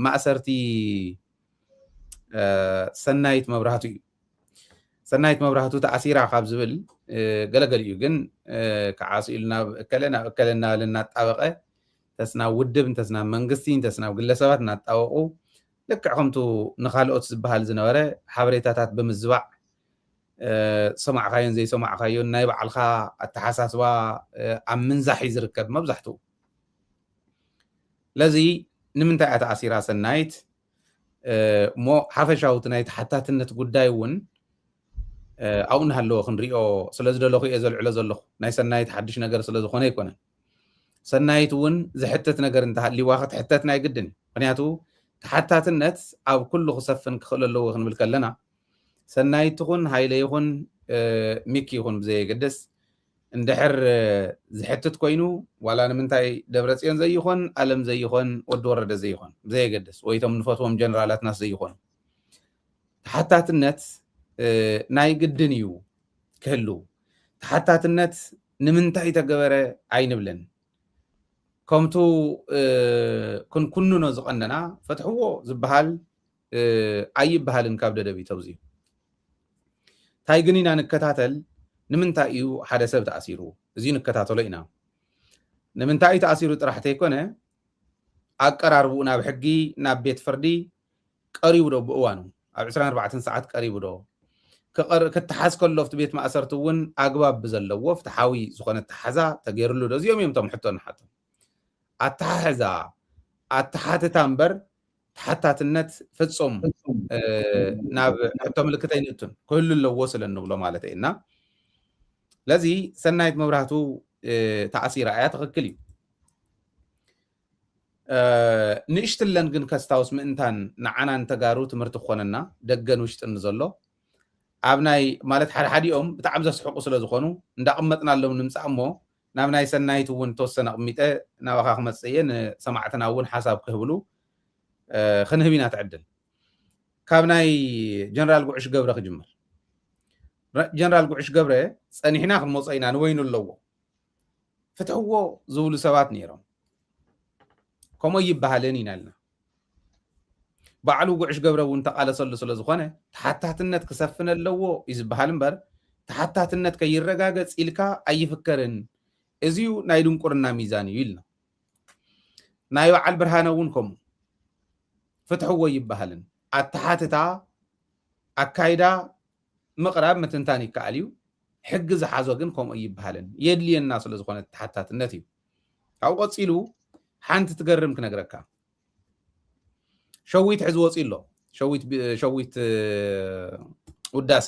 ማእሰርቲ ሰናይት መብራህቱ እዩ። ሰናይት መብራህቱ ተኣሲራ ካብ ዝብል ገለገሊኡ ግን ክዓሱ ኢሉ ናብ እከለ ናብ እከለ እናበለ እናጣበቐ እንተስ ናብ ውድብ እንተስ ናብ መንግስቲ እንተስ ናብ ግለሰባት እናጣበቑ ልክዕ ከምቱ ንካልኦት ዝበሃል ዝነበረ ሓበሬታታት ብምዝባዕ ሰማዕካዮን ዘይሰማዕካዮን ናይ ባዕልካ ኣተሓሳስባ ኣብ ምንዛሕ እዩ ዝርከብ መብዛሕትኡ። ለዚ ንምንታይ እያ ተኣሲራ ሰናይት እሞ ሓፈሻውቲ ናይ ተሓታትነት ጉዳይ እውን ኣብኡ እናሃለወ ክንሪኦ ስለዝደለኹ እየ ዘልዕሎ ዘለኹ። ናይ ሰናይት ሓድሽ ነገር ስለዝኾነ ኣይኮነን። ሰናይት እውን ዝሕተት ነገር እንተሃልይዋ ክትሕተት ናይ ግድን እዩ። ምክንያቱ ተሓታትነት ኣብ ኩሉ ክሰፍን ክኽእል ኣለዎ ክንብል ከለና ሰናይት ትኹን ሃይለ ይኹን ሚኪ ይኹን ብዘየገድስ እንድሕር ዝሕትት ኮይኑ ዋላ ንምንታይ ደብረፅዮን ዘይኾን ኣለም ዘይኾን ወዲ ወረደ ዘይኾን ብዘየገድስ ወይ ቶም ንፈትዎም ጀነራላትናስ ዘይኾኑ ተሓታትነት ናይ ግድን እዩ ክህሉ። ተሓታትነት ንምንታይ ተገበረ ኣይንብልን። ከምቱ ክንኩንኖ ዝቐነና ፈትሕዎ ዝበሃል ኣይበሃልን ካብ ደደቢት ኣብዚ እንታይ ግን ኢና ንከታተል ንምንታይ እዩ ሓደ ሰብ ተኣሲሩ እዚ ንከታተሎ ኢና ንምንታይ እዩ ተኣሲሩ ጥራሕ ተይኮነ ኣቀራርብኡ ናብ ሕጊ ናብ ቤት ፍርዲ ቀሪቡ ዶ ብእዋኑ ኣብ ዕስራን ኣርባዕተን ሰዓት ቀሪቡ ዶ ክተሓዝ ከሎ ኣብቲ ቤት ማእሰርቲ እውን ኣግባብ ብዘለዎ ፍትሓዊ ዝኾነ ተሓዛ ተገይርሉ ዶ እዚኦም እዮም እቶም ሕቶ ንሓቶም ኣተሓሕዛ ኣተሓትታ እምበር ተሓታትነት ፍጹም ናብ ሕቶ ምልክት ኣይንእቱን ክህሉ ኣለዎ ስለ እንብሎ ማለት እዩ እና ለዚ ሰናይት መብራህቱ ተኣሲራ እያ ትኽክል እዩ ንእሽትለን ግን ከስታውስ ምእንታን ንዓና ንተጋሩ ትምህርቲ ክኾነና ደገን ውሽጥን ዘሎ ኣብ ናይ ማለት ሓደ ሓዲኦም ብጣዕሚ ዘስሕቁ ስለ ዝኾኑ እንዳቐመጥናሎም ንምፃእ እሞ ናብ ናይ ሰናይት እውን ተወሰነ ኣቕሚጠ ናባኻ ክመፅእ እየ ንሰማዕትና እውን ሓሳብ ክህብሉ ክንህብ ኢና ትዕድል ካብ ናይ ጀነራል ጉዕሽ ገብረ ክጅምር ጀነራል ጉዕሽ ገብረ ፀኒሕና ክንመፆ ኢና ንወይኑ ኣለዎ ፍትሕዎ ዝብሉ ሰባት ነይሮም ከምኡ ይበሃልን ኢና ኢልና ባዕሉ ጉዕሽ ገብረ እውን ተቃለሰሉ ስለ ዝኾነ ተሓታትነት ክሰፍን ኣለዎ እዩ ዝበሃል እምበር ተሓታትነት ከይረጋገፅ ኢልካ ኣይፍከርን እዚዩ ናይ ድንቁርና ሚዛን እዩ ኢልና ናይ በዓል ብርሃነ እውን ከምኡ ፍትሕዎ ይበሃልን ኣተሓትታ ኣካይዳ ምቕራብ ምትንታን ይከኣል እዩ ሕጊ ዝሓዞ ግን ከምኡ ይበሃልን የድልየና ስለ ዝኾነ ተሓታትነት እዩ ካብኡ ቀፂሉ ሓንቲ ትገርም ክነግረካ ሸዊት ሕዚ ወፂ ኣሎ ሸዊት ውዳሰ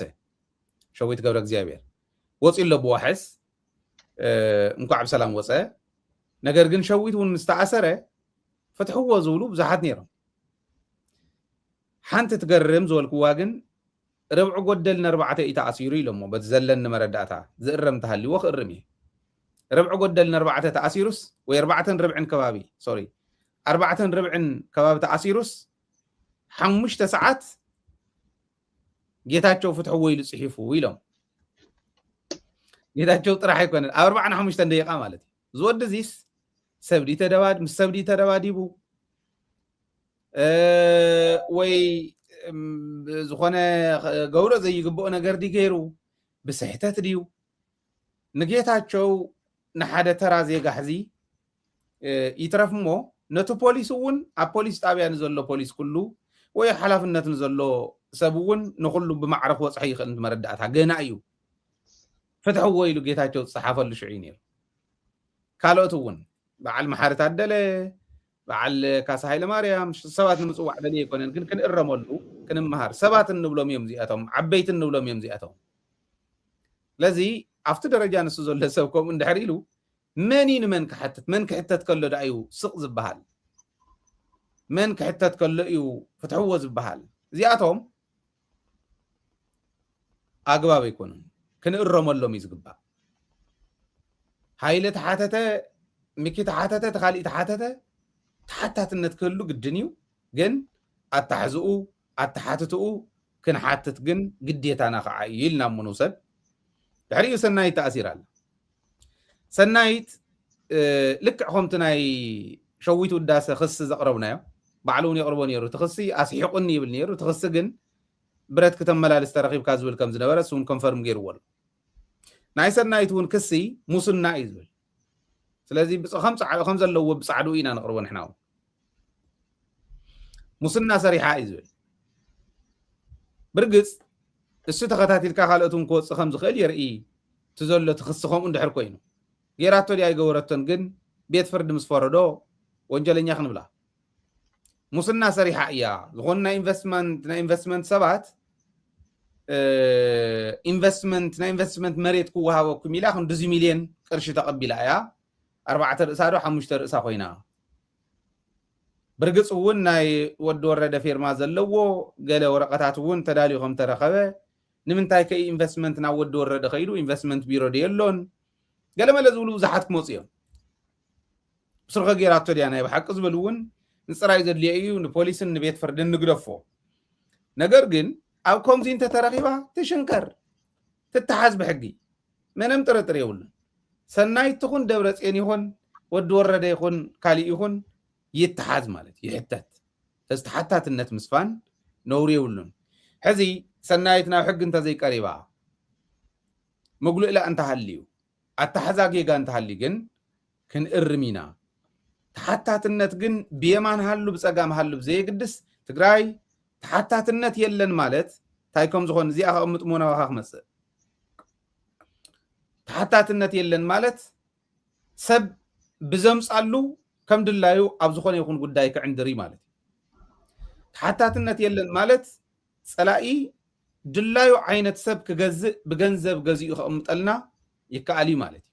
ሸዊት ገብረ እግዚኣብሔር ወፂ ኣሎ ብዋሕስ እንኳዕ ብሰላም ወፀ ነገር ግን ሸዊት እውን ምስ ተኣሰረ ፍትሕዎ ዝብሉ ብዙሓት ነይሮም ሓንቲ ትገርም ዝበልክዋ ግን ርብዒ ጎደል ንኣርባዕተ እዩ ተኣሲሩ ኢሎሞ በቲ ዘለኒ መረዳእታ ዝእረም ተሃልዎ ክእርም እየ ርብዒ ጎደል ንኣርባዕተ ተኣሲሩስ ወይ ኣርባዕተን ርብዕን ከባቢ ሶሪ ኣርባዕተን ርብዕን ከባቢ ተኣሲሩስ ሓሙሽተ ሰዓት ጌታቸው ፍትሕዎ ኢሉ ፅሒፉ ኢሎም ጌታቸው ጥራሕ ኣይኮነን ኣብ ኣርባዓ ሓሙሽተን ደቂቃ ማለት እዩ ዝወዲ እዚስ ሰብ ድዩ ተደባድ ምስ ሰብ ድዩ ተደባዲቡ ወይ ዝኾነ ገብሮ ዘይግብኦ ነገር ድዩ ገይሩ ብስሕተት ድዩ ንጌታቸው ንሓደ ተራ ዜጋ ሕዚ ይትረፍ እሞ ነቲ ፖሊስ እውን ኣብ ፖሊስ ጣብያ ንዘሎ ፖሊስ ኩሉ ወይ ሓላፍነት ንዘሎ ሰብ እውን ንኩሉ ብማዕረ ክበፅሖ ይኽእል መረዳእታ ገና እዩ ፍትሕዎ ኢሉ ጌታቸው ዝፀሓፈሉ ሽዑ እዩ ነይሩ ካልኦት እውን በዓል መሓሪ ታደለ በዓል ካሳ ሃይለ ማርያም ሰባት ንምፅዋዕ ደልየ ኣይኮነን ግን ክንእረመሉ ክንመሃር ሰባት እንብሎም እዮም እዚኣቶም ዓበይቲ እንብሎም እዮም እዚኣቶም ስለዚ ኣብቲ ደረጃ ንሱ ዘሎ ሰብ ከምኡ እንድሕር ኢሉ መን እዩ ንመን ክሓትት መን ክሕተት ከሎ ደኣ እዩ ስቕ ዝበሃል መን ክሕተት ከሎ እዩ ፍትሕዎ ዝበሃል እዚኣቶም ኣግባብ ኣይኮኑን ክንእረመሎም እዩ ዝግባእ ሃይለ ተሓተተ ሚኪ ተሓተተ እቲ ካሊእ ተሓተተ ተሓታትነት ክህሉ ግድን እዩ ግን ኣታሕዝኡ ኣተሓትትኡ ክንሓትት ግን ግዴታና ከዓ እዩ ኢልና እሞ ንውሰድ ድሕሪኡ ሰናይት ተኣሲራ ኣላ ሰናይት ልክዕ ከምቲ ናይ ሸዊት ውዳሰ ክሲ ዘቕረብናዮ ባዕሉ እውን የቕርቦ ነይሩ። እቲ ክሲ ኣስሒቑኒ ይብል ነይሩ። እቲ ክሲ ግን ብረት ክተመላልስ ተረኺብካ ዝብል ከም ዝነበረ እሱ እውን ኮንፈርም ገይርዎ ኣሎ። ናይ ሰናይት እውን ክሲ ሙስና እዩ ዝብል። ስለዚ ከም ዘለዎ ብፃዕዱ ኢና ንቕርቦ ንሕና እውን። ሙስና ሰሪሓ እዩ ዝብል። ብርግፅ እሱ ተኸታቲልካ ካልኦት እውን ክወፅእ ከም ዝኽእል የርኢ። እቲ ዘሎ እቲ ክሲ ከምኡ እንድሕር ኮይኑ ገይራቶ ድያ ኣይገበረቶን ግን ቤት ፍርዲ ምስ ፈረዶ ወንጀለኛ ክንብላ። ሙስና ሰሪሓ እያ ዝኾኑ ናይ ኢንቨስትመንት ናይ ኢንቨስትመንት ሰባት ኢንቨስትመንት ናይ ኢንቨስትመንት መሬት ክወሃበኩም ኢላ ክንድዚ ሚልዮን ቅርሺ ተቐቢላ እያ። ኣርባዕተ ርእሳ ዶ ሓሙሽተ ርእሳ ኮይና። ብርግፅ እውን ናይ ወዲ ወረደ ፌርማ ዘለዎ ገለ ወረቐታት እውን ተዳልዩ ከም ተረኸበ ንምንታይ ከ ኢንቨስትመንት ናብ ወዲ ወረደ ከይዱ ኢንቨስትመንት ቢሮ ዶ የሎን ገለመለ ዝብሉ ብዙሓት ክመፁ እዮም። ብስርኸ ገይራቶ ድያ ናይ ብሓቂ ዝብል እውን ንፅራይ ዘድልዮ እዩ። ንፖሊስን ንቤት ፍርድን ንግደፎ። ነገር ግን ኣብ ከምዚ እንተተረኺባ ትሽንከር ትተሓዝ ብሕጊ ምንም ጥርጥር የብሉን። ሰናይት ትኹን ደብረፅዮን ይኹን ወዲ ወረደ ይኹን ካሊእ ይኹን ይተሓዝ ማለት ይሕተት። እዚ ተሓታትነት ምስፋን ነውሪ የብሉን። ሕዚ ሰናይት ናብ ሕጊ እንተዘይቀሪባ ምጉልእላ እንተሃልዩ ኣተሓዛ ጌጋ እንተሃልዩ ግን ክንእርም ኢና። ተሓታትነት ግን ብየማን ሃሉ ብፀጋም ሃሉ ብዘየግድስ ትግራይ ተሓታትነት የለን ማለት እንታይ ከም ዝኾን እዚኣ ከቕምጥ ሞናዋኻ ክመፅእ ተሓታትነት የለን ማለት ሰብ ብዘምፃሉ ከም ድላዩ ኣብ ዝኾነ ይኹን ጉዳይ ክዕንድር እዩ ማለት እዩ። ተሓታትነት የለን ማለት ፀላኢ ድላዩ ዓይነት ሰብ ክገዝእ ብገንዘብ ገዚኡ ከቕምጠልና ይከኣል እዩ ማለት እዩ።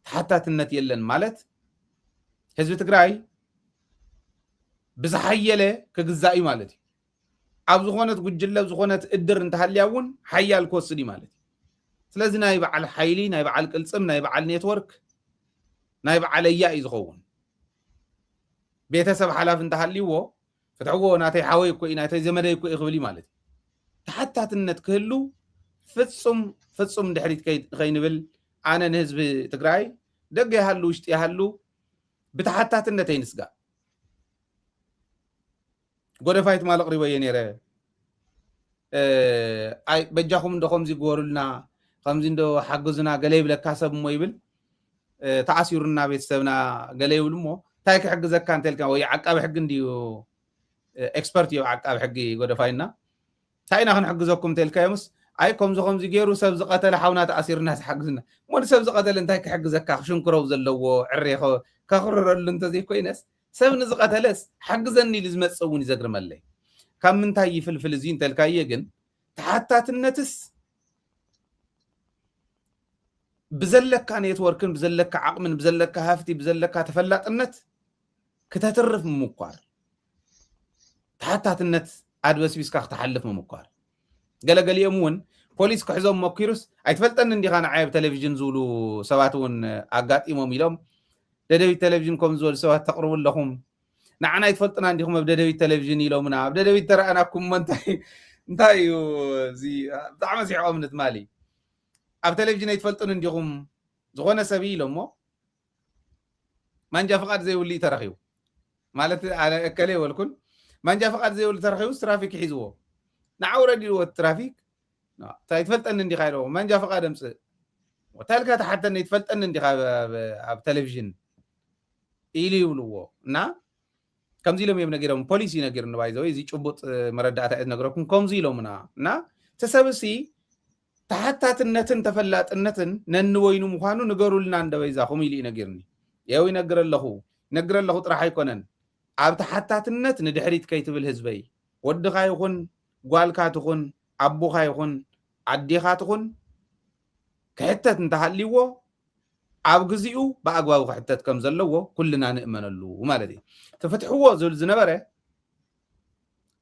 ተሓታትነት የለን ማለት ህዝቢ ትግራይ ብዝሓየለ ክግዛእ እዩ ማለት እዩ። ኣብ ዝኾነት ጉጅለ ኣብ ዝኾነት እድር እንተሃልያ እውን ሓያል ክወስድ እዩ ማለት እዩ። ስለዚ ናይ በዓል ሓይሊ ናይ በዓል ቅልፅም ናይ በዓል ኔትወርክ ናይ በዓለያ እዩ ዝኸውን። ቤተሰብ ሓላፊ እንተሃልይዎ ፍትሕዎ ናተይ ሓወይ እኮ እዩ ናተይ ዘመደይ እኮ እዩ ክብል እዩ ማለት እዩ። ተሓታትነት ክህሉ ፍፁም ፍፁም ድሕሪት ከይንብል ኣነ ንህዝቢ ትግራይ ደገ ይሃሉ ውሽጢ ይሃሉ ብተሓታትነት ኣይንስጋእ። ጎደፋይ ትማል ኣቕሪበዮ ነይረ። ኣይ በጃኹም እንዶ ከምዚ ግበሩልና ከምዚ እንዶ ሓግዙና ገለ ይብለካ ሰብ እሞ ይብል ተኣሲሩና ቤተሰብና ገለ ይብል እሞ እንታይ ክሕግዘካ እንተልካ ወይ ዓቃቢ ሕጊ እንድዩ ኤክስፐርት እዩ ዓቃቢ ሕጊ ጎደፋይና እንታይ ኢና ክንሕግዘኩም እንተልካዮምስ ኣይ ከምዚ ከምዚ ገይሩ ሰብ ዝቐተለ ሓውና ተኣሲሩና ዝሓግዝና እሞ ንሰብ ዝቐተለ እንታይ ክሕግዘካ ክሽንክረው ዘለዎ ዕሬ ከኽርረሉ እንተዘይኮይነስ ሰብ ንዝቐተለስ ሓግዘኒ ኢሉ ዝመፅእ እውን ይዘግርመለይ ካብ ምንታይ ይፍልፍል እዚ እንተልካየ ግን ተሓታትነትስ ብዘለካ ኔትወርክን ብዘለካ ዓቕምን ብዘለካ ሃፍቲ ብዘለካ ተፈላጥነት ክተትርፍ ምምኳር ተሓታትነት ኣድበስቢስካ ክትሓልፍ ምምኳር ገለገሊኦም እውን ፖሊስ ክሕዞም መኪሩስ ኣይትፈልጠኒ እንዲኻ ንዓይ ኣብ ቴሌቪዥን ዝብሉ ሰባት እውን ኣጋጢሞም ኢሎም ደደቢት ቴሌቪዥን ከም ዝበሉ ሰባት ተቕርቡ ኣለኹም ንዓና ኣይትፈልጡና እንዲኹም ኣብ ደደቢት ቴሌቪዥን ኢሎምና ኣብ ደደቢት ተረኣናኩም እሞ እንታይ እንታይ እዩ እዚ ብጣዕሚ ኣስሒቖምኒ ትማሊ ኣብ ቴሌቪዥን ኣይትፈልጡን እንዲኹም ዝኾነ ሰብ ኢሎሞ ማንጃ ፍቓድ ዘይብሉ እዩ ተረኺቡ ማለት ኣነ እከለ ይበልኩን ማንጃ ፍቓድ ዘይብሉ ተረኺቡ ትራፊክ ሒዝዎ ንዓው ረዲድዎ ትራፊክ እንታይ ትፈልጠኒ እንዲኻ ኢለዎ ማንጃ ፍቓድ ኣምፅእ ወታልካ ተሓተኒ ትፈልጠኒ እንዲኻ ኣብ ቴሌቪዥን ኢሉ ይብልዎ እና ከምዚ ኢሎም እዮም ነጊሮም ፖሊስ እዩ ነጊሩኒ ባይዘወይ እዚ ጭቡጥ መረዳእታ እየ ዝነግረኩም ከምዚ ኢሎምና እና እቲ ሰብ እሲ ተሓታትነትን ተፈላጥነትን ነንወይኑ ምዃኑ ንገሩልና እንደበይዛኹም ኢሉ እዩ ነጊርኒ የው ይነግር ኣለኹ ይነግር ኣለኹ ጥራሕ ኣይኮነን ኣብ ተሓታትነት ንድሕሪት ከይትብል ህዝበይ ወድኻ ይኹን ጓልካ ትኹን ኣቦኻ ይኹን ኣዴኻ ትኹን ክሕተት እንተሃልይዎ ኣብ ግዚኡ ብኣግባቡ ክሕተት ከም ዘለዎ ኩልና ንእመነሉ ማለት እዩ። ትፍትሕዎ ዝብል ዝነበረ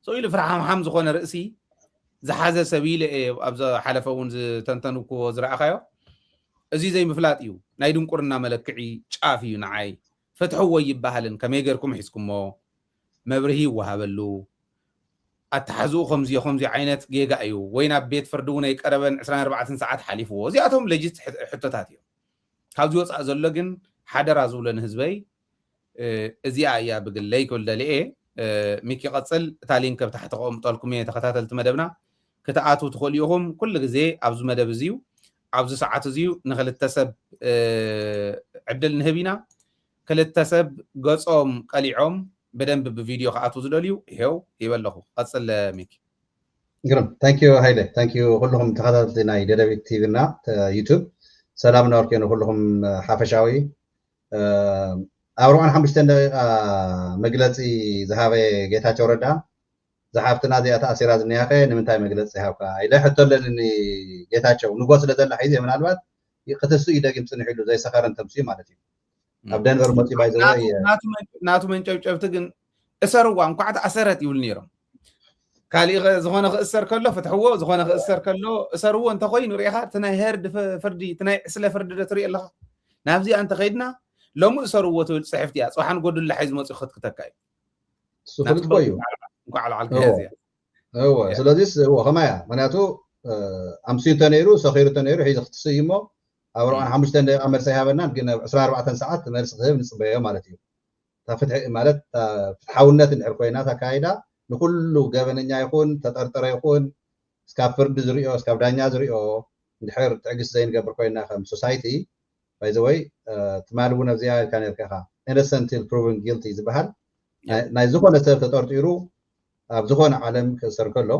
ሰው ኢሉ ፍርሓምሓም ዝኾነ ርእሲ ዝሓዘ ሰብ ኢለ እየ ኣብ ዝሓለፈ እውን ዝተንተንኩዎ ዝረኣኻዮ። እዚ ዘይምፍላጥ እዩ ናይ ድንቁርና መለክዒ ጫፍ እዩ ንዓይ። ፍትሕዎ ይበሃልን ከመይ ጌርኩም ሒዝኩሞ መብርሂ ይወሃበሉ። ኣተሓዝኡ ከምዚ ከምዚ ዓይነት ጌጋ እዩ ወይ ናብ ቤት ፍርዲ እውን ኣይቀረበን ዕስራን ኣርባዕተን ሰዓት ሓሊፍዎ እዚኣቶም ለጅት ሕቶታት እዮም ካብዚ ወፃእ ዘሎ ግን ሓደራ ዝብሎ ንህዝበይ እዚኣ እያ ብግለይ ክብል ደልየ ሚኪ ቀጽል። እታ ሊንክ ኣብ ታሕቲ ከቕምጠልኩም እየ። ተኸታተልቲ መደብና ክትኣትዉ ትኽእሉ ኢኹም። ኩሉ ግዜ ኣብዚ መደብ እዚ እዩ፣ ኣብዚ ሰዓት እዚ እዩ ንክልተ ሰብ ዕድል ንህብ ኢና። ክልተ ሰብ ገጾም ቀሊዖም ብደንብ ብቪድዮ ክኣትዉ ዝደልዩ ይሄው ይበለኹ። ቀጽል ሚኪ። ግርም። ታንኪዩ ሃይለ። ታንኪዩ ኩልኹም ተኸታተልቲ ናይ ደደቢት ቲቪ እና ዩቱብ። ሰላም ናወርኬኑ ኩልኹም ሓፈሻዊ። ኣብ ኣርባዓን ሓሙሽተን ደቂቃ መግለፂ ዝሃበ ጌታቸው ረዳ፣ ዝሓፍትና እዚኣ ተኣሲራ ዝኒሃኸ ንምንታይ መግለፂ ሃብካ ኢለ ሕቶ ኣለኒ። ጌታቸው ንጎ ስለ ዘላ ሒዘ ምናልባት ክትሱ እዩ ደጊም ፅንሕ ኢሉ ዘይሰኸረ እንተምስዩ ማለት እዩ። ኣብ ደንቨር መፂ ባይዘወይ ናቱ መንጨብጨብቲ ግን እሰርዋ እንኳዕ ተኣሰረት ይብል ነይሮም። ካሊእ ዝኾነ ክእሰር ከሎ ፍትሕዎ፣ ዝኾነ ክእሰር ከሎ እሰርዎ እንተኮይኑ ሪኢኻ እቲ ናይ ሄርድ ፍርዲ እቲ ናይ ዕስለ ፍርዲ ዶ ትርኢ ኣለኻ? ናብዚኣ እንተኸይድና ሎሚ እሰርዎ ትብል ፅሕፍቲ እያ። ፅባሕ ንጎድላ ሒዙ መፂኡ ክትክተካ እዩ። እሱ ፍሉጥ እኮ እዩ። እንኳዕ ለዓልካ እያ እዚኣ። እወ ስለዚስ እወ ከማይ እያ። ምክንያቱ ኣምስዩ እንተነይሩ ሰኺሩ እንተነይሩ ሒዚ ክትስይ እሞ ኣብ ኣርባዓን ሓሙሽተን ደቂቃ መልሲ ኣይሃበናን፣ ግን ኣብ ዕስራን ኣርባዕተን ሰዓት መልሲ ክህብ ንፅበዮ ማለት እዩ። እታ ፍትሒ ማለት እታ ፍትሓውነት እንድሕር ኮይና እታ ኣካይዳ ንኩሉ ገበነኛ ይኹን ተጠርጠረ ይኹን እስካብ ፍርዲ ዝሪኦ እስካብ ዳኛ ዝሪኦ እንድሕር ትዕግስቲ ዘይንገብር ኮይና ከም ሶሳይቲ ባይዘወይ ትማሊ እውን ኣብዚኣ ኢልካ ነርካ ኢኻ innocent till proven guilty ዝበሃል ናይ ዝኾነ ሰብ ተጠርጢሩ ኣብ ዝኾነ ዓለም ክእሰር ከሎ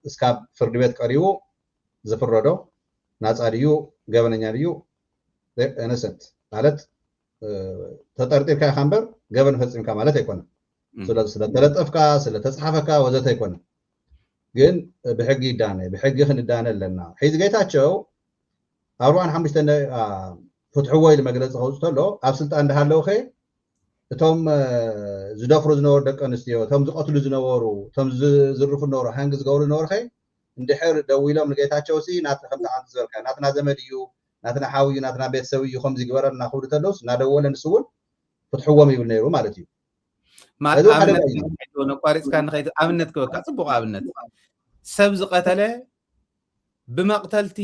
እስካብ ፍርዲ ቤት ቀሪቡ ዝፍረዶ ናፃ ድዩ ገበነኛ ድዩ innocent ማለት ተጠርጢርካ ኢኻ እምበር ገበን ፈፂምካ ማለት ኣይኮነን። ስለተለጠፍካ ስለተፅሓፈካ ወዘተ ኣይኮነን። ግን ብሕጊ ይዳነ ብሕጊ ክንዳነ ኣለና። ሒዚ ጌታቸው ኣርባዓን ሓሙሽተን ደቂቃ ፍትሕዎ ኢሉ መግለፂ ከውፅእ ተሎ ኣብ ስልጣን እንዳሃለውኸ እቶም ዝደፍሩ ዝነበሩ ደቂ ኣንስትዮ እቶም ዝቀትሉ ዝነበሩ እቶም ዝዝርፉ ዝነበሩ ሃንግ ዝገብሩ ዝነበሩ ኸ እንድሕር ደዊሎም ንጌታቸው ሲ ናት ከምቲ ዓንት ዝበልካ ናትና ዘመድ እዩ ናትና ሓው እዩ ናትና ቤተሰብ እዩ ከምዚ ግበረልና ክብሉ ተለውስ እናደወለ ንሱ እውን ፍትሕዎም ይብል ነይሩ ማለት እዩ። ነቋሪፅካ ንኸይድ ኣብነት ክበካ ፅቡቅ ኣብነት ሰብ ዝቀተለ ብመቅተልቲ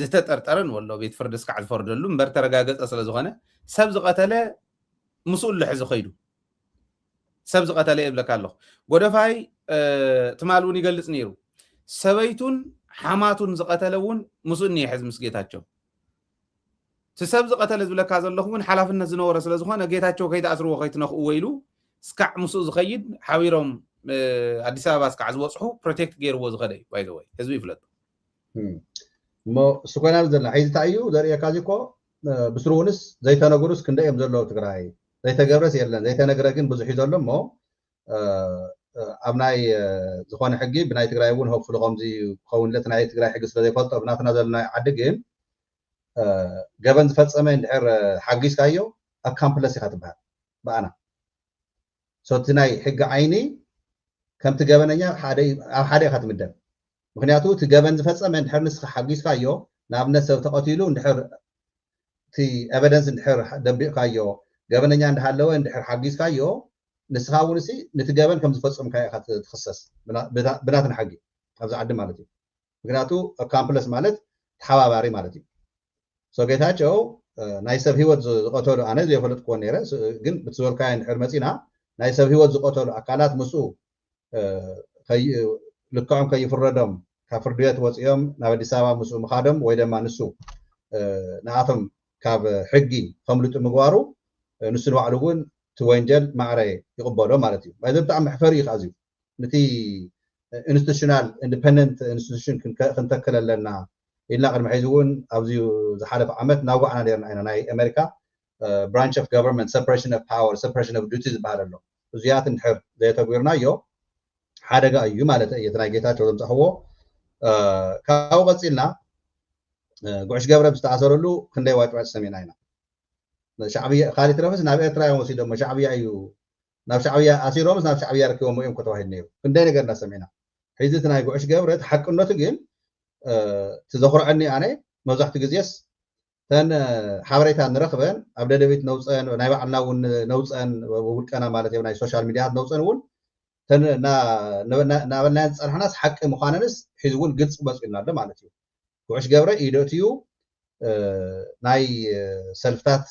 ዝተጠርጠረ ንበሎ ቤት ፍርዲ እስካዕ ዝፈርደሉ እምበር ተረጋገፀ ስለዝኾነ ሰብ ዝቀተለ ምስኡ ኣሎ ሕዚ ከይዱ ሰብ ዝቀተለ የብለካ ኣለኹ። ጎደፋይ ትማል እውን ይገልፅ ነይሩ። ሰበይቱን ሓማቱን ዝቀተለ እውን ምስኡ እኒሀ ሕዚ ምስ ጌታቸው እቲ ሰብ ዝቀተለ ዝብለካ ዘለኹ እውን ሓላፍነት ዝነበሮ ስለዝኾነ ጌታቸው ከይትኣስርዎ ከይትነኽእዎ ኢሉ እስካዕ ምስኡ ዝኸይድ ሓቢሮም ኣዲስ ኣበባ እስካዕ ዝበፅሑ ፕሮቴክት ገይርዎ ዝኸደ እዩ። ባይዘወይ ህዝቢ ይፍለጡ። እሞ እሱ ኮይና ዘላ ሒዚ እንታይ እዩ ዘርእየካ እዚ እኮ ብስሩ እውንስ ዘይተነግሩስ ክንደ እዮም ዘለዉ ትግራይ ዘይተገብረስ የለን ዘይተነግረ ግን ብዙሕ እዩ ዘሎ እሞ ኣብ ናይ ዝኾነ ሕጊ ብናይ ትግራይ እውን ሆፕፉሊ ከምዚ ክኸውን ለቲ ናይ ትግራይ ሕጊ ስለዘይፈልጦ ብናትና ዘሎ ናይ ዓዲ ግን ገበን ዝፈፀመ እንድሕር ሓጊዝካዮ ኣካምፕለስ ኢኻ ትበሃል ብኣና ሶቲ ናይ ሕጊ ዓይኒ ከምቲ ገበነኛ ኣብ ሓደ ኢኻ ትምደብ። ምክንያቱ እቲ ገበን ዝፈፀመ እንድሕር ንስኻ ሓጊዝካዮ ንኣብነት ሰብ ተቐቲሉ እንድሕር እቲ ኤቨደንስ እንድሕር ደቢቕካዮ ገበነኛ እንዳሃለወ እንድሕር ሓጊዝካዮ ንስኻ እውን ሲ ነቲ ገበን ከም ዝፈፀምካዮ ኢኻ ትኽሰስ ብናትና ሕጊ ኣብዚ ዓዲ ማለት እዩ። ምክንያቱ ኣካምፕለስ ማለት ተሓባባሪ ማለት እዩ። ሶ ጌታቸው ናይ ሰብ ህይወት ዝቀተሉ ኣነ ዘይፈለጥክዎ ነይረ ግን ብትዝበልካዮ እንድሕር መፂና ናይ ሰብ ህይወት ዝቀተሉ ኣካላት ምስኡ ልክዖም ከይፍረዶም ካብ ፍርዲ ቤት ወፂኦም ናብ ኣዲስ ኣበባ ምስኡ ምኻዶም ወይ ድማ ንሱ ንኣቶም ካብ ሕጊ ከምልጡ ምግባሩ ንሱ ንባዕሉ እውን እቲ ወንጀል ማዕረ ይቕበሎ ማለት እዩ። እዚ ብጣዕሚ መሕፈሪ እዩ ከኣዝዩ ንቲ ኢንስቲቱሽናል ኢንዲፐንደንት ኢንስቲቱሽን ክንተክል ኣለና ኢልና ቅድሚ ሕዚ እውን ኣብዚ ዝሓለፈ ዓመት እናውጋዕና ነርና ኢና ናይ ኣሜሪካ ብራንች ኦፍ ጋቨርንመንት ሰፐሬሽን ኦፍ ፓወር ሰፐሬሽን ኦፍ ዱቲ ዝበሃል ኣሎ እዚኣት እንድሕር ዘየተግቢርናዮ ሓደጋ እዩ ማለት እዩ። ናይ ጌታቸው ዘምፃእዎ ካብኡ ቀፂልና ጉዕሽ ገብረ ዝተኣሰረሉ ክንደይ ዋጭዋጭ ሰሚዕና ኢና። ሻዕብያ ካሊ ትረፈስ ናብ ኤርትራ እዮም ወሲዶሞ ሻዕብያ እዩ ናብ ሻዕብያ ኣሲሮምስ ናብ ሻዕብያ ረኪቦሞ እዮም ከተባሂሉ ነይሩ። ክንደይ ነገር እናሰሚዕና ሕዚ እቲ ናይ ጉዕሽ ገብረ እቲ ሓቅነቱ ግን ትዘኽርዐኒ ኣነ መብዛሕትኡ ግዜስ ተን ሓበሬታ ንረኽበን ኣብ ደደቢት ነውፀን ናይ ባዕልና እውን ነውፀን ውልቀና ማለት ናይ ሶሻል ሚዲያት ነውፀን እውን ናበልናየን ዝፀናሕናስ ሓቂ ምዃነንስ ሕዚ እውን ግልፂ መፅኡና ኣሎ ማለት እዩ። ጉዕሽ ገብረ ኢደእትዩ ናይ ሰልፍታት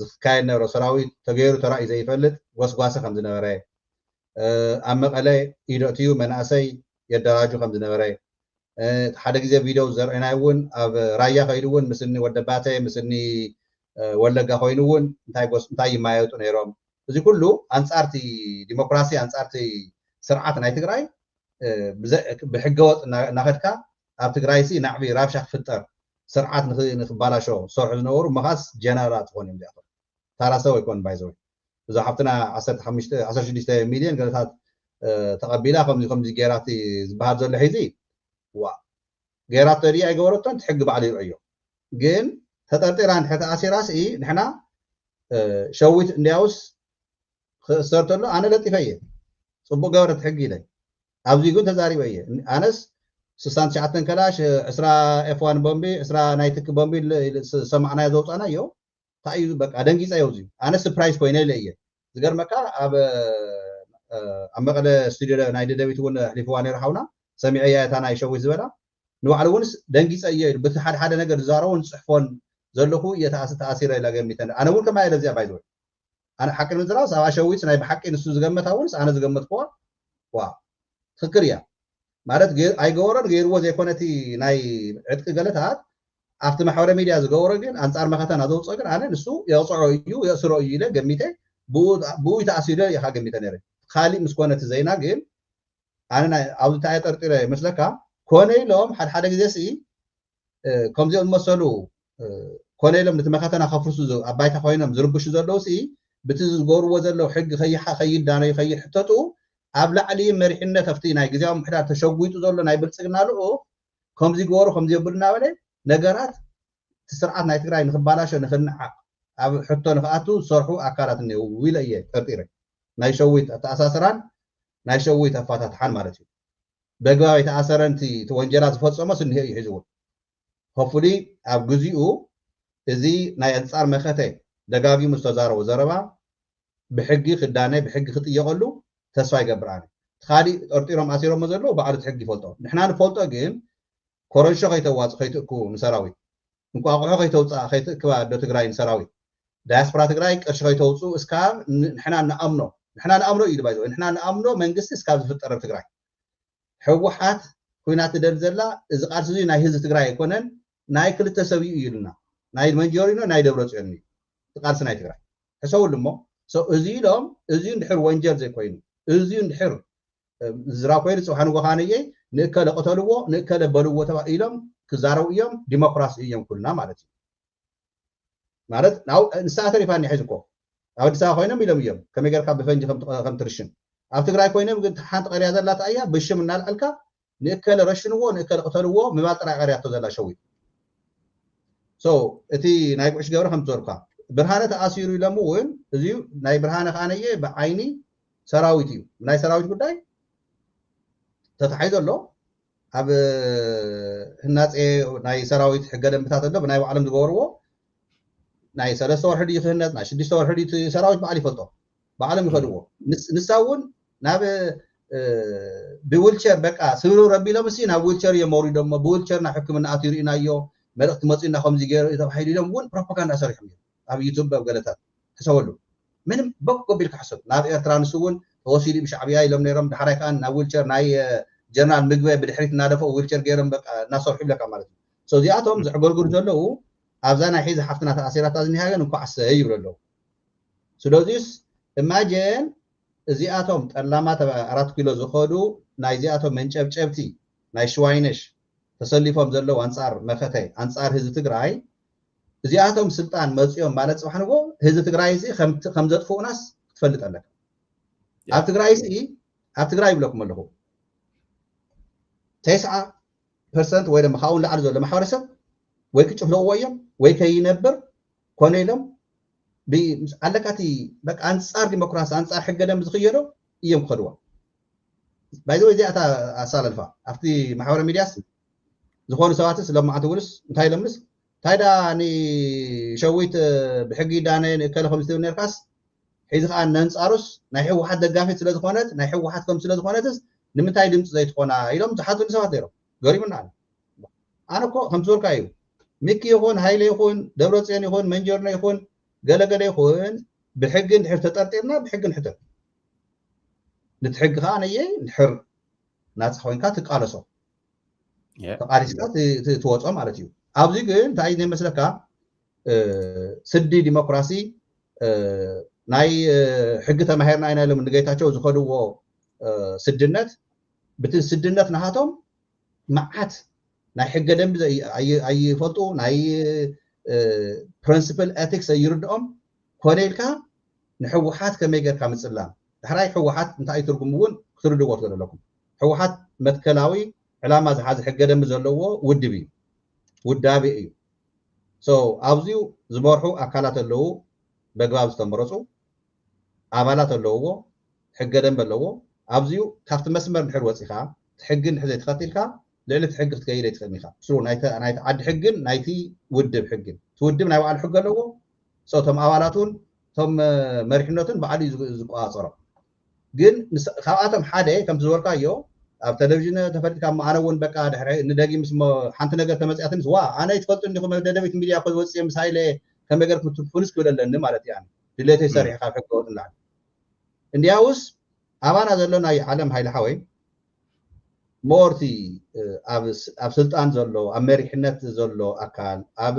ዝካየድ ነበረ። ሰራዊት ተገይሩ ተራእዩ ዘይፈልጥ ጎስጓሲ ከም ዝነበረ፣ ኣብ መቐለ ኢዶእትዩ መናእሰይ የደራጁ ከም ዝነበረ፣ ሓደ ግዜ ቪድዮ ዘርእናይ እውን ኣብ ራያ ከይዱ እውን ምስኒ ወደባተ ምስኒ ወለጋ ኮይኑ እውን እንታይ ይማየጡ ነይሮም። እዚ ኩሉ ኣንፃርቲ ዲሞክራሲ፣ ኣንፃርቲ ስርዓት ናይ ትግራይ ብሕገወጥ እናኸድካ ኣብ ትግራይ ሲ ናዕቢ ራብሻ ክፍጠር፣ ስርዓት ንክባላሾ ዝሰርሑ ዝነበሩ መኻስ ጀነራላት ዝኾኑ እዮም እዚኣቶም። ታራ ሰብ ኣይኮን ባይዘወ። እዛ ሓፍትና ዓሰርተ ሽዱሽተ ሚልዮን ገለታት ተቐቢላ ከምዚ ከምዚ ገይራቲ ዝበሃል ዘሎ ሒዚ ዋ ገይራቶ ድያ ኣይገበረቶን እቲ ሕጊ ባዕሉ ይርእዮ። ግን ተጠርጢራ እንድሕር ተኣሲራ ስኢ ንሕና ሸዊት እንዲያውስ ክእሰር ተሎ ኣነ ለጢፈ እየ። ፅቡቅ ገበረት ሕጊ ኢለ ኣብዚ ግን ተዛሪበ እየ። ኣነስ ስሳን ትሽዓተን ከላሽ ዕስራ ኤፍ ዋን ቦምቢ ዕስራ ናይ ትኪ ቦምቢ ዝሰማዕናዮ ዘውፃናዮ እንታይ እዩ በቃ ደንጊፀ እዮ። ኣነ ስፕራይዝ ኮይነ ኢለ እየ። ዝገርመካ ኣብ ኣብ መቐለ ስቱዲዮ ናይ ደደቢት እውን ኣሕሊፍዋ ነይሩ ሓውና ሰሚዐያ እታ ናይ ሸዊት ዝበላ ንባዕሉ እውን ደንጊፀ እዮ ኢሉ በቲ ሓደ ሓደ ነገር ዝዛረቦን ዝፅሕፎን ዘለኹ እየ ተኣሲረ ኢላ ገሚተ። ኣነ እውን ከማ ኢለ እዚኣ ባይዘወ ኣነ ሓቂ ንምዝራብ ሰብኣ ሸዊት ናይ ብሓቂ ንሱ ዝገመታ እውንስ ኣነ ዝገመትኩዋ ዋ ትክክል እያ ማለት ኣይገበሮን ገይርዎ ዘይኮነ እቲ ናይ ዕጥቂ ገለታት ኣብቲ ማሕበረ ሚድያ ዝገበሮ ግን ኣንፃር መኸተና ዘውፅኦ ግን ኣነ ንሱ የቕፅዖ እዩ የእስሮ እዩ ኢለ ገሚተ ብኡ ተኣሲዶ ኢኻ ገሚተ ነይረ። ካሊእ ምስ ኮነ እቲ ዘይና ግን ኣነ ኣብዚ እንታይ ጠርጢረ ይመስለካ ኮነ ኢሎም ሓደ ሓደ ግዜ ስኢ ከምዚኦም ዝመሰሉ ኮነ ኢሎም ነቲ መኸተና ከፍርሱ ኣብ ባይታ ኮይኖም ዝርብሹ ዘለዉ ሲ ብቲ ዝገብርዎ ዘለዉ ሕጊ ከይዳነዩ ከይሕተጡ ኣብ ላዕሊ መሪሕነት ኣብቲ ናይ ግዜያዊ ምሕዳር ተሸጒጡ ዘሎ ናይ ብልፅግና ልኡ ከምዚ ገበሩ ከምዚ የብሉ እናበለ ነገራት እቲ ስርዓት ናይ ትግራይ ንክባላሾ ንክንዓቕ ኣብ ሕቶ ንክኣቱ ዝሰርሑ ኣካላት እኒው ኢለ እየ ጠርጢረ። ናይ ሸዊት ኣተኣሳስራን ናይ ሸዊት ኣፋታትሓን ማለት እዩ። በግባብ የተኣሰረን እቲ ወንጀላ ዝፈፀሞ ስኒሄ እዩ ሒዝዎ። ሆፉሊ ኣብ ግዚኡ እዚ ናይ ኣንፃር መኸተ ደጋጊሙ ዝተዛረቦ ዘረባ ብሕጊ ክዳነ ብሕጊ ክጥየቀሉ ተስፋ ይገብር ኣነ። ካሊእ ጠርጢሮም ኣሲሮሞ ዘለዉ ባዕሉ እቲ ሕጊ ይፈልጦ። ንሕና ንፈልጦ ግን ኮረንሾ ከይተዋፅ ከይትእክቡ ንሰራዊት እንቋቑሖ ከይተውፅኣ ከይትእክባ ኣዶ ትግራይ ንሰራዊት ዳያስፖራ ትግራይ ቅርሺ ከይተውፅኡ እስካብ ንሕና ንኣምኖ ንሕና ንኣምኖ እዩ ባይዘ ንሕና ንኣምኖ መንግስቲ እስካብ ዝፍጠር ኣብ ትግራይ ህወሓት ኩናት ትደል ዘላ እዚ ቃልሲ እዚ ናይ ህዝቢ ትግራይ ኣይኮነን ናይ ክልተ ሰብ እዩ ኢሉና ናይ መንጀሪኖ ናይ ደብረ ፅዮን እዩ ቃልሲ ናይ ትግራይ ሕሰውሉ እሞ እዚ ኢሎም እዚ እንድሕር ወንጀል ዘይኮይኑ እዚ እንድሕር ዝራ ኮይኑ ፅባሕ ንጎ ካነየይ ንእከለ ቅተልዎ ንእከለ በልዎ ተባኢሎም ክዛረቡ እዮም ዲሞክራሲ እዮም ኩልና ማለት እዩ ማለት ንሳ ተሪፋኒ ሕዚ እኮ ኣብ ኣዲስ ኣበባ ኮይኖም ኢሎም እዮም ከመይ ገርካ ብፈንጂ ከም ትርሽን ኣብ ትግራይ ኮይኖም ግን ሓንቲ ቀርያ ዘላታ እያ ብሽም እናልዐልካ ንእከለ ረሽንዎ ንእከለ ቅተልዎ ምባል ጥራይ ቀርያቶ ዘላ ሸዊት እቲ ናይ ጉዕሽ ገብረ ከም ትዘርካ ብርሃነ ተኣሲሩ ኢሎም እውን እዚ ናይ ብርሃነ ከዓነየ ብዓይኒ ሰራዊት እዩ ናይ ሰራዊት ጉዳይ ተታሒዞ ኣሎ ኣብ ህናፀ ናይ ሰራዊት ሕገ ደንብታት ኣሎ ብናይ ባዕሎም ዝገበርዎ ናይ ሰለስተ ወርሒ ድዩ ክህነፅ ናይ ሽዱሽተ ወርሒ ድዩ ሰራዊት በዓል ይፈልጦ በዓሎም ይኸድዎ ንሳ እውን ናብ ብዊልቸር በቃ ስብርብር ኣቢሎም ሲ ናብ ዊልቸር እዮም መውሪዶሞ ብዊልቸር ናብ ሕክምና ኣትዩ ርኢናዮ መልእክቲ መፂና ከምዚ ገይሩ እዩ ተባሂሉ ኢሎም እውን ፕሮፓጋንዳ ሰሪሖም እዮም ኣብ ዩቱብ ኣብ ገለታት ሕሰበሉ ምንም በጎ ቢልካ ሕሰብ ናብ ኤርትራ ንሱ እውን ተወሲዱ ብሻዕብያ ኢሎም ነይሮም ዳሕራይ ከዓ ናብ ዊልቸር ናይ ጀነራል ምግበ ብድሕሪት እናደፈኡ ዊልቸር ገይሮም በቃ እናሰርሑ ይብለካ ማለት እዩ እዚኣቶም ዘዕገርግሩ ዘለዉ ኣብዛ ናይ ሒዚ ሓፍትና ተኣሲራታ ዝኒሃ ግን እንኳዕ ሰይ ይብሉ ኣለዉ ስለዚስ እማጀን እዚኣቶም ጠላማት ኣራት ኪሎ ዝኸዱ ናይዚኣቶም መንጨብጨብቲ ናይ ሽዋይነሽ ተሰሊፎም ዘለዉ ኣንፃር መኸተ ኣንፃር ህዝቢ ትግራይ እዚኣቶም ስልጣን መፅኦም ማለት ፅባሕ ንጎ ህዝቢ ትግራይ እዚ ከም ዘጥፍኡናስ ክትፈልጥ ኣለካ ኣብ ትግራይ እዚ ኣብ ትግራይ ይብለኩም ኣለኹ ተስዓ ፐርሰንት ወይ ድማ ካብኡ ንላዕሊ ዘሎ ማሕበረሰብ ወይ ክጭፍለቕዎ እዮም ወይ ከይነብር ኮነ ኢሎም ኣለካ እቲ በቃ ኣንፃር ዲሞክራሲ ኣንፃር ሕገ ደንብ ዝኽየዶ እዮም ክኸድዋ ባይዘ እዚኣ እታ ኣሳላልፋ ኣብቲ ማሕበራዊ ሚድያስ ዝኾኑ ሰባትስ ለማዓንቲ ውንስ እንታይ ኢሎምስ እንታይ ዳ ንሸዊት ብሕጊ ዳነ ንእከለ ከም ዝትብል ነርካስ ሕዚ ከዓ ነንፃሩስ ናይ ህወሓት ደጋፊት ስለዝኾነት ናይ ህወሓት ከም ስለዝኾነትስ ንምንታይ ድምፂ ዘይትኾና ኢሎም ዝሓቱኒ ሰባት ነይሮም ገሪሙና ኣነ እኮ ከም ዝበልካ እዩ ሚኪ ይኹን ሃይለ ይኹን ደብረፅዮን ይኹን መንጀርኖ ይኹን ገለገለ ይኹን ብሕጊ እንድሕር ተጠርጢርና ብሕጊ ንሕተት። ነቲ ሕጊ ከዓ ነየ እንድሕር ናፃ ኮይንካ ትቃለሶ ተቃሊስካ ትወፆ ማለት እዩ። ኣብዚ ግን እንታይ ይመስለካ? ስዲ ዲሞክራሲ ናይ ሕጊ ተማሂርና ኢና ኢሎም ንጌታቸው ዝኸድዎ ስድነት ብቲ ስድነት ናሃቶም መዓት ናይ ሕገ ደንቢ ኣይፈልጡ፣ ናይ ፕሪንስፕል ኤቲክስ ኣይርድኦም። ኮነ ኢልካ ንሕወሓት ከመይ ጌርካ ምፅላም፣ ዳሕራይ ሕወሓት እንታይ ትርጉም እውን ክትርድዎ ትኽእሉ ኣለኩም። ሕወሓት መትከላዊ ዕላማ ዝሓዘ ሕገ ደንቢ ዘለዎ ውድብ እዩ፣ ውዳቤ እዩ። ኣብዚዩ ዝመርሑ ኣካላት ኣለዉ፣ በግባብ ዝተመረፁ ኣባላት ኣለውዎ፣ ሕገ ደንብ ኣለዎ። ኣብዚዩ ካብቲ መስመር እንድሕር ወፂኻ፣ እቲ ሕጊ እንድሕር ዘይተኸቲልካ ልዕሊ እቲ ሕጊ ክትከይድ ኣይትኽእልን ኢኻ። ስሩ ናይቲ ዓዲ ሕግን ናይቲ ውድብ ሕግን፣ እቲ ውድብ ናይ ባዕሉ ሕጊ ኣለዎ። እቶም ኣባላቱን እቶም መሪሕነቱን ባዕሉ እዩ ዝቆፃፀሮም። ግን ካብኣቶም ሓደ ከምቲ ዝበልካዮ ኣብ ቴሌቪዥን ተፈሊጥካ፣ ኣነ እውን በቃ ድሕሪ ንደጊም ምስ ሓንቲ ነገር ተመፅያትንስ ዋ ኣነ ይትፈልጡ እንዲኹም ደደቢት ሚድያ ኮ ወፅየ ምሳይለ ከመይ ገርኩም ትርፉንስ ክብል ኣለኒ ማለት እዩ። ድሌተይ ሰሪሕ ካብ ሕገ ወጥ ንላዕሊ እንዲያውስ ኣባና ዘሎ ናይ ዓለም ሃይለ ሓወይ ሞርቲ ኣብ ስልጣን ዘሎ ኣብ መሪሕነት ዘሎ ኣካል ኣብ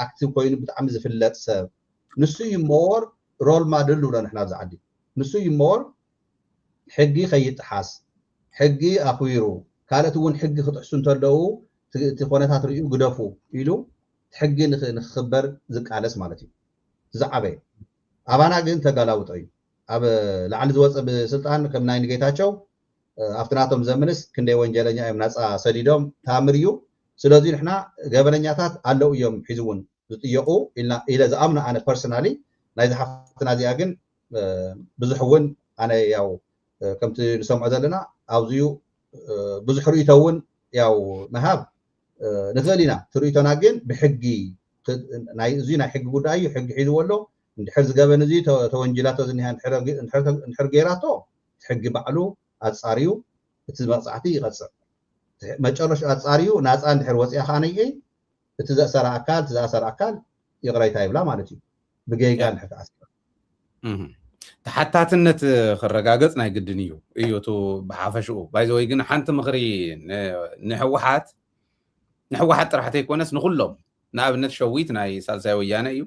ኣክቲቭ ኮይኑ ብጣዕሚ ዝፍለጥ ሰብ ንሱ እዩ ሞር ሮል ማድል ንብሎ ንሕና ኣብዚ ዓዲ ንሱ እዩ ሞር ሕጊ ከይጥሓስ ሕጊ ኣኽቢሩ ካልኦት እውን ሕጊ ክጥሕሱ እንተለዉ እቲ ኮነታት ርእዩ ግደፉ ኢሉ ሕጊ ንክኽበር ዝቃለስ ማለት እዩ። ዝዓበየ ኣባና ግን ተጋላውጦ እዩ። ኣብ ላዕሊ ዝወፀ ብስልጣን ከም ናይ ንጌታቸው ኣብቲ ናቶም ዘምንስ ክንደይ ወንጀለኛ እዮም ናፃ ሰዲዶም ታምር እዩ። ስለዚ ንሕና ገበነኛታት ኣለዉ እዮም ሒዚ እውን ዝጥየቁ ኢለ ዝኣምኖ ኣነ ፐርሰናሊ። ናይዚ ሓፍትና እዚኣ ግን ብዙሕ እውን ኣነ ያው ከምቲ ንሰምዖ ዘለና ኣብዚዩ ብዙሕ ርእቶ እውን ያው ምሃብ ንኽእል ኢና። ትርእቶና ግን ብሕጊ እዚ ናይ ሕጊ ጉዳይ እዩ። ሕጊ ሒዝዎ ኣሎ። እንድሕር ዝገበን እዚ ተወንጅላቶ ዝኒሃ እንድሕር ገይራቶ ሕጊ ባዕሉ ኣፃርዩ እቲ መቕፃዕቲ ይቐፅዕ። መጨረሻ ኣፃርዩ ናፃ እንድሕር ወፂኣ ከዓ ነይአይ እቲ ዘእሰራ ኣካል እቲ ዝኣሰራ ኣካል ይቕረይታ ይብላ ማለት እዩ። ብጌጋ እንድሕር ተኣስራ ተሓታትነት ክረጋገፅ ናይ ግድን እዩ እዩ እቲ ብሓፈሽኡ ባይዘወይ ግን ሓንቲ ምኽሪ ንሕወሓት ንሕወሓት ጥራሕ ተይኮነስ ንኩሎም ንኣብነት ሸዊት ናይ ሳልሳይ ወያነ እዩ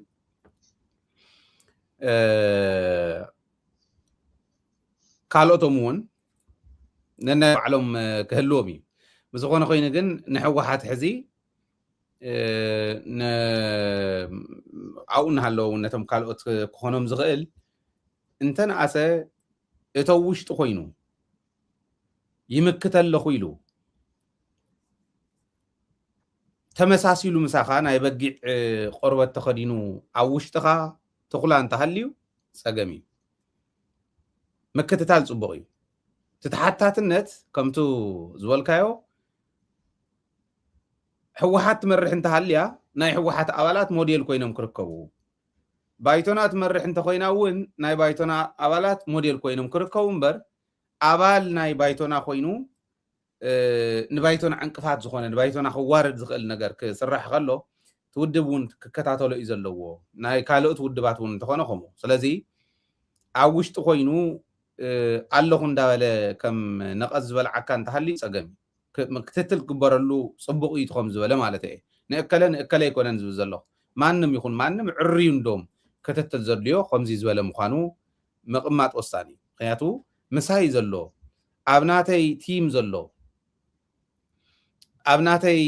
ካልኦቶም እውን ነናይ ባዕሎም ክህልዎም እዩ ብዝኾነ ኮይኑ ግን ንሕወሓት ሕዚ ኣብኡ እናሃለዉ እውን ነቶም ካልኦት ክኾኖም ዝኽእል እንተነኣሰ እቶ ውሽጢ ኮይኑ ይምክት ኣለኹ ኢሉ ተመሳሲሉ ምሳኻ ናይ በጊዕ ቆርበት ተኸዲኑ ኣብ ውሽጥኻ ተኹላ እንተሃልዩ ፀገም እዩ። ምክትታል ፅቡቕ እዩ። እቲ ተሓታትነት ከምቱ ዝበልካዮ ህወሓት ትመርሕ እንተሃልያ ናይ ህወሓት ኣባላት ሞዴል ኮይኖም ክርከቡ፣ ባይቶና ትመርሕ እንተኮይና እውን ናይ ባይቶና ኣባላት ሞዴል ኮይኖም ክርከቡ እምበር ኣባል ናይ ባይቶና ኮይኑ ንባይቶና ዕንቅፋት ዝኾነ ንባይቶና ክዋረድ ዝኽእል ነገር ክስራሕ ከሎ እቲ ውድብ እውን ክከታተሎ እዩ ዘለዎ። ናይ ካልኦት ውድባት እውን እንተኾነ ከምኡ። ስለዚ ኣብ ውሽጢ ኮይኑ ኣለኹ እንዳበለ ከም ነቐዝ ዝበልዓካ እንተሃልዩ ፀገም እዩ። ክትትል ክግበረሉ ፅቡቕ እዩ ትኸም ዝበለ ማለት እየ። ንእከለ ንእከለ ኣይኮነን ዝብል ዘለኹ። ማንም ይኹን ማንም ዕርዩ እንዶም ክትትል ዘድልዮ ከምዚ ዝበለ ምዃኑ ምቕማጥ ወሳኒ እዩ። ምክንያቱ ምሳይ ዘሎ ኣብ ናተይ ቲም ዘሎ ኣብ ናተይ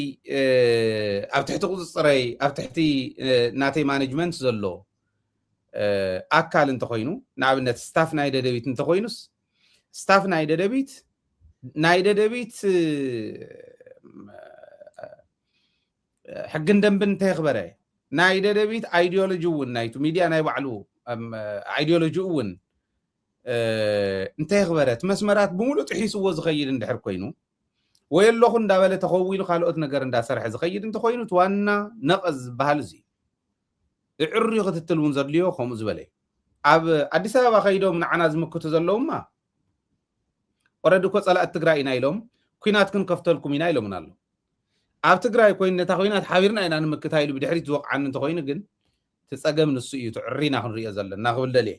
ኣብ ትሕቲ ቁፅፅረይ ኣብ ትሕቲ ናተይ ማኔጅመንት ዘሎ ኣካል እንተኮይኑ ንኣብነት ስታፍ ናይ ደደቢት እንተኮይኑስ ስታፍ ናይ ደደቢት ናይ ደደቢት ሕግን ደንብን እንተየኽበረ ናይ ደደቢት ኣይዲዮሎጂ እውን ናይቱ ሚድያ ናይ ባዕሉ ኣይዲዮሎጂ እውን እንተየኽበረ እቲ መስመራት ብምሉእ ጥሒስዎ ዝኸይድ እንድሕር ኮይኑ ወይ ኣለኹ እንዳበለ ተኸዊሉ ካልኦት ነገር እንዳሰርሐ ዝኸይድ እንተኮይኑ እቲ ዋና ነቐዝ ዝበሃል እዚ እዕርዩ ክትትል እውን ዘድልዮ ከምኡ ዝበለ ኣብ ኣዲስ ኣበባ ከይዶም ንዓና ዝምክቱ ዘለውማ ወረዲ እኮ ፀላእት ትግራይ ኢና ኢሎም ኩናት ክንከፍተልኩም ኢና ኢሎምና ኣሎ ኣብ ትግራይ ኮይኑ ነታ ኩናት ሓቢርና ኢና ንምክታ ኢሉ ብድሕሪት ዝወቕዓኒ እንተኮይኑ ግን እቲ ፀገም ንሱ እዩ፣ እቲ ዕሪና ክንሪኦ ዘለና ክብል ደልየ።